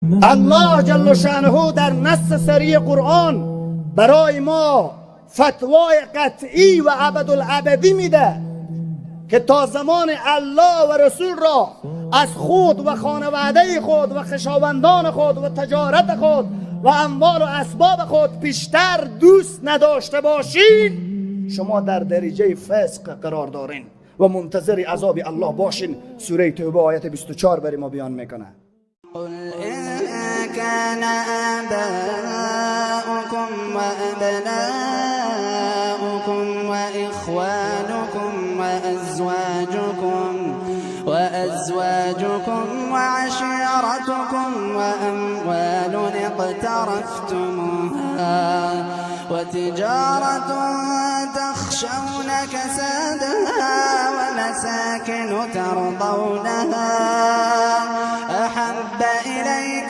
الله جل شأنه در نص صریح قرآن برای ما فتوای قطعی و ابدالعبدی میده که تا زمان الله و رسول را از خود و خانواده خود و خویشاوندان خود و تجارت خود و اموال و اسباب خود بیشتر دوست نداشته باشین، شما در درجه فسق قرار دارین و منتظر عذاب الله باشین. سوره توبه آیت 24 برای ما بیان میکنه. قل إن كان آباؤكم وأبناؤكم وإخوانكم وأزواجكم وعشيرتكم وأموال اقترفتموها وتجارة تخشون كسادها ومساكن ترضونها أحب